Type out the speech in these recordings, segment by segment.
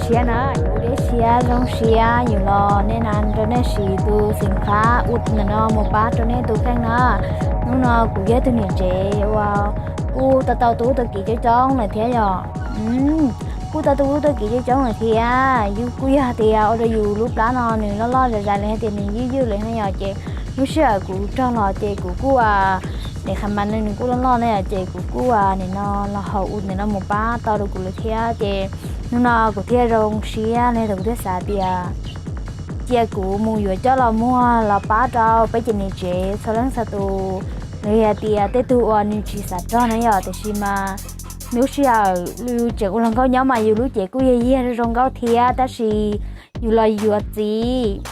Siab na, kuv dej siab zoo siab yus los nej na rau nej siv tus xeem qhab ua ntawm no mus pab rau nej tus kheej na. Hnub no kuv yog tus niam tsev uas kuj tau tau tub tau kiv coob coob lawm thiab yom. Kuj tau tub tau kiv coob coob lawm thiab, yus kuj yog hais tias ua rau yus lub plab no nws loj loj zais zais li hais tias nws ywj ywj li na yom, ces lub sij hawm kuv rog los ces kuv kuj ua, nim qhov mas nws kuj loj loj na yom, ces kuv kuj ua nim no los haus ua ntawm no mus pab tau rau kuv lawm thiab, ces hnub no kuv thiaj zoo siab li, kuv thiaj xav tias cia kuv mus yuav coj los muag los pab rau peb cov niam tsev txhua leej txhua tus, los yog tias tej tug uas nws tsis xav rog na yom, tiam sis mas lub sij hawm yus tseem ua hluas nkauj nyob mas yus lub cev kuj yog yog zoo nkauj thiab, tab sis yus los yuav txiv,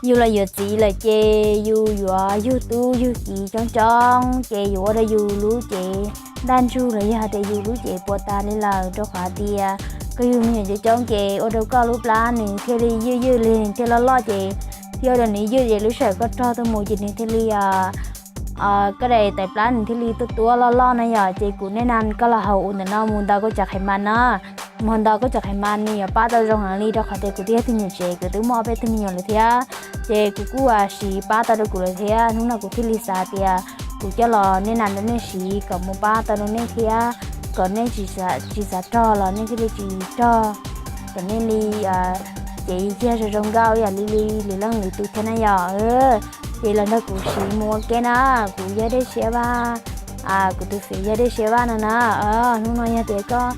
yus los yuav txiv lawm ces yus yuav yug tub yug kiv coob coob ces yuav ua rau yus lub cev ntaj ntsug los yog hais tias yus lub cev puas tas li lawm, rau qhov hais tias koj yug me nyuam coob coob ces ua rau koj lub plab nws thiaj li ywj ywj li thiaj loj loj ces thiaj ua rau nws ywj ces lub sij hawm koj rog tuaj mus ces nws thiaj li koj daim tawv plab nws thiaj li tuaj tuab loj loj na yom. Ces kuv nej na koj los haus ua ntawm no mus ntaus koj cov qhev mas na, mus ntaus koj cov qhev mas nws yuav pab tau zoo heev li, rau qhov tias kuv twb yog tus niam tsev, kuv twb muaj ob peb tug me nyuam lawm thiab, ces kuv kuj siv pab tau rau kuv lawm thiab. Hnub no kuv thiaj li xav tias kuv coj los nej na rau nej siv kom mus pab tau rau nej thiab, kom nej tsis xav rog los nej thiaj li tsis rog, kom nej li cev yig zoo zoo nkauj ib yam li li lwm leej lwm tus thiab na yom. Ces los nrog kuv siv mus ua ke na, kuv yog Dej Siab Vaj, kuv tus xeem yog Dej Siab Vaj no na. Hnub no yog tias koj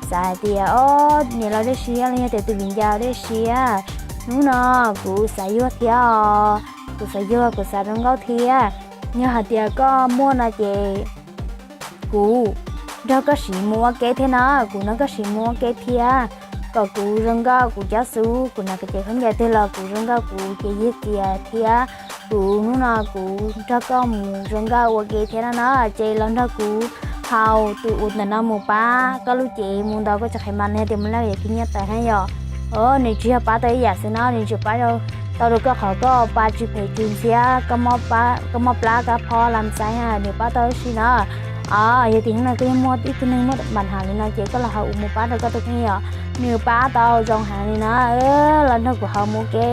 xav hais tias o, niam laus Dej Siab los yog tias tus viv ncaus Dej Siab, hnub no kuv xav yuag thiab os, kuv xav yuag kuv xav zoo nkauj thiab. Yog hais tias koj muaj no ces kuv nrog koj siv mus ua ke thiab na, kuv nrog koj siv mus ua ke thiab, kom kuv zoo nkauj kuv cob xub, kuv hnav cev khaub ncaws twg los kuv zoo nkauj kuv cev yig txias thiab, kuv hnub no kuv nrog koj mus zoo nkauj ua ke thiab no na. Ces los nrog kuv haus tus ua ntawm no mus pab koj lub cev mus ntaus koj cov qhev mas, nws yog tias mus laj yam khib nyiab tawv na yom. Nws tsis yog pab tau ib yam xwb no, nws tsuas pab tau rau koj qhov koj pa tsis phem tsis ntxhiab, koj mob plab kab phob lam xaiv, nws pab tau ib si na. Yog tias hnub no koj yeej muaj ib tug neeg muaj npam hav li no ces koj los haus ua mus pab rau koj tus kheej yom, nws pab tau zoo heev li na. Los nrog kuv haus mus ua ke.